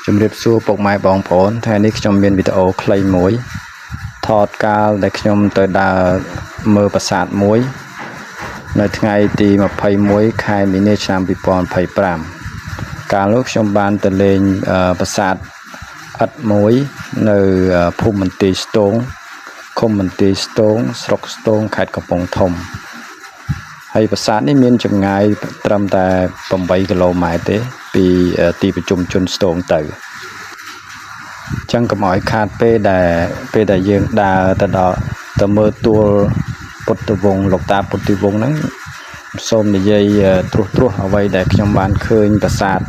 ជំរាបសួរពុកម៉ែបងប្អូនថ្ងៃនេះខ្ញុំមានវីដេអូខ្លីមួយថតកាលដែលខ្ញុំទៅដើរមើលប្រាសាទមួយ នៅថ្ងៃទី21ខែមីនាឆ្នាំ2025កាលនោះខ្ញុំបានទៅលេងអឺប្រាសាទឥដ្ឋមួយនៅភូមិបន្ទាយស្ទងឃុំបន្ទាយស្ទងស្រុកស្ទងខេត្តកំពង់ធំ ហើយប្រាសាទនេះមានចម្ងាយត្រឹមតែ8គីឡូម៉ែត្រទេ ពីទីប្រជុំជនស្ទងទៅអញ្ចឹងកុំឲ្យខាតពេលដែលពេលដែលយើងដើរទៅដល់ទៅមើលទួលពុទ្ធវង្សលោកតាពុទ្ធវង្សហ្នឹងសូមនិយាយត្រួសត្រាសអ្វីដែលខ្ញុំបានឃើញប្រាសាទ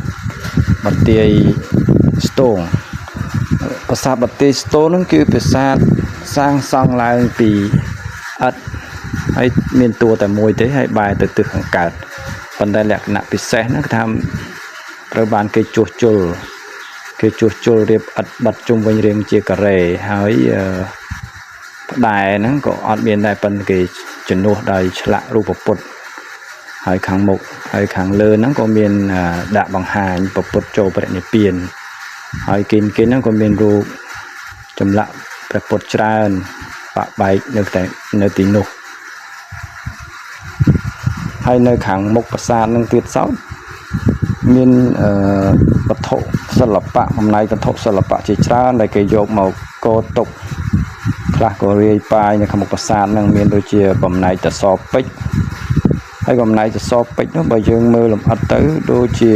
បន្ទាយស្ទងប្រាសាទបន្ទាយស្ទងហ្នឹងគឺប្រាសាទសាងសង់ឡើងពីឥដ្ឋ ហើយមានតួតែមួយទេហើយបែរទៅទិសខាងកើតប៉ុន្តែលក្ខណៈពិសេសហ្នឹងគឺថាត្រូវបានគេជួសជុលគេជួសជុលរៀបឥដ្ឋបិទជុំវិញរាងជាការ៉េហើយអឺផ្ដែហ្នឹងក៏អត់មានដែរប៉ុន្តែគេជំនួសដោយឆ្លាក់រូបពុទ្ធហើយខាងមុខហើយខាងលើហ្នឹងក៏មានអឺដាក់បង្ហាញព្រះពុទ្ធចូលបរិនិព្វានហើយគេគេហ្នឹងក៏មានរូបចម្លាក់ព្រះពុទ្ធច្រើនបាក់បែកនៅតែនៅទីនោះ ហើយនៅខាងមុខប្រាសាទនឹងទៀតសោតមានអឺវត្ថុសិល្បៈបំណែកវត្ថុសិល្បៈជាច្រើនដែលគេយកមកកោទុកខ្លះក៏រាយប៉ាយនៅខាងមុខប្រាសាទនឹងមានដូចជាបំណែកតសពេជ្រហើយបំណែកតសពេជ្រនោះបើយើងមើលលម្អិតទៅដូចជា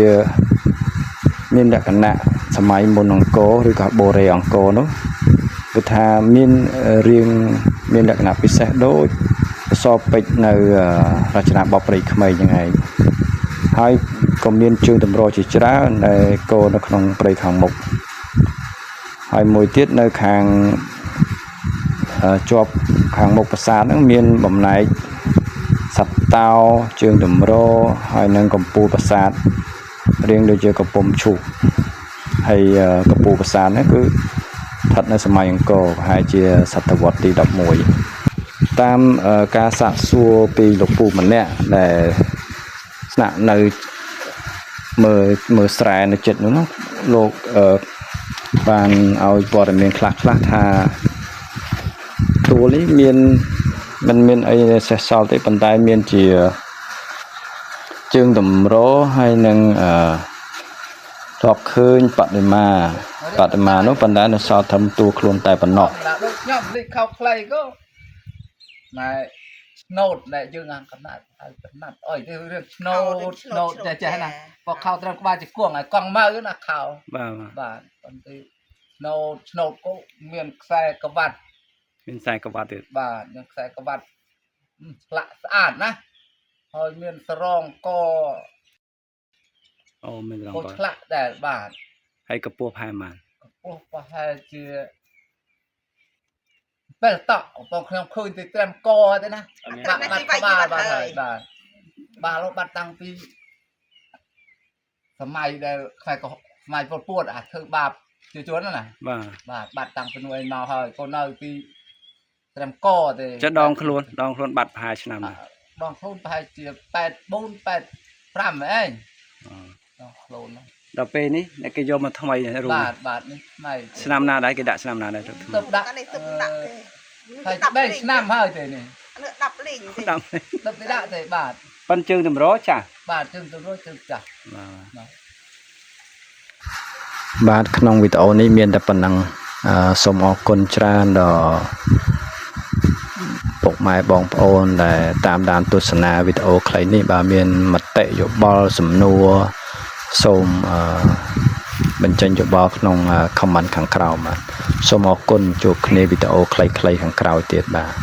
មានលក្ខណៈសម័យមុនអង្គរឬក៏បូរេអង្គរនោះគឺថាមានរាងមានលក្ខណៈពិសេសដូចសសរពេជ្រនៅរចនាបថព្រៃក្មេងហ្នឹងឯងហើយក៏មានជើងតម្រជាច្រើនដែលកោនៅក្នុងព្រៃខាងមុខហើយមួយទៀតនៅខាងជាប់ខាងមុខប្រាសាទហ្នឹងមានបំណែកសត្វតោជើងតម្រហើយនិងកំពូលប្រាសាទរាងដូចជាកំពុំឈូកហើយកំពូលប្រាសាទហ្នឹងគឺស្ថិតនៅសម័យអង្គរប្រហែលជាសតវត្សទី11តាមការសាកសួរពីលោកពូម្នាក់ដែលស្នាក់នៅមើលមើលស្រែនៅចិត្តនោះណាលោកបានឲ្យព័ត៌មានខ្លះខ្លះថាទួលនេះមានមិនមានអីសេះសល់ទេប៉ុន្តែមានជាជើងតម្រហើយនឹងអឺធ្លាប់ឃើញបដិមាបដិមានោះប៉ុន្តែនៅសល់ត្រឹមតួខ្លួនតែប៉ុណ្ណោះ ដាក់ដូចខ្ញុំលេខខោខ្លីក៏ណែឆ្នោតណែយើងអាងកណាត់ហើយកណាត់អុយទៅរឿងឆ្នោតឆ្នោតចេះចេះណាបើខោត្រឹមក្បាលជាគួងហើយកង់ម៉ៅណាខោ បាទ បាទប៉ុន្តែឆ្នោតឆ្នោតក៏មានខ្សែក្បាត់ មានខ្សែក្បាត់ទៀត បាទមានខ្សែក្បាត់ឆ្លាក់ស្អាតណាហើយមានស្រងក អូមានរងក ក៏ឆ្លាក់ដែរបាទ ហើយកម្ពស់ប្រហែលប៉ុន្មាន កម្ពស់ប្រហែលជាពេលតក់បងខ្ញុំឃើញទៅត្រឹមកទេណា បាត់បាត់ក្បាលបាត់ហើយបាទបាទលោកបាត់តាំងពីសម័យដែលខ្សែក៏សម័យពុតពួតអាធ្វើបាបជាជនហ្នឹងណា បាទ បាទបាត់តាំងពីនោះឯងមកហើយកូននៅពីត្រឹមកទេ ចុះដងខ្លួនដងខ្លួនបាត់ប្រហែលឆ្នាំដែរ ដងខ្លួនប្រហែលជា84 85ឯង អូ ដងខ្លួនហ្នឹង ដល់ពេលនេះអ្នកគេយកមកថ្មីរូប បាទបាទនេះថ្មី ឆ្នាំណាដែរគេដាក់ឆ្នាំណាដែរទៅថ្មី ទៅដាក់ កាលនេះទឹកដាក់ទេ ហើយ3ឆ្នាំហើយទេនេះ នេះ10លីងទេ ដាក់ ទៅទៅដាក់ទេបាទ ប៉ិនជើងតម្រចាស់ បាទជើងទៅរួចជើងចាស់ បាទ បាទក្នុងវីដេអូនេះមានតែប៉ុណ្ណឹងអឺសូមអរគុណច្រើនដល់ពុកម៉ែបងប្អូនដែលតាមដានទស្សនាវីដេអូខ្លីនេះបាទមានមតិយោបល់សំណួរសូមអឺបញ្ចេញយោបល់ក្នុង comment ខាងក្រោមបាទសូមអរគុណជួបគ្នាវីដេអូខ្លីៗខាងក្រោយទៀតបាទ។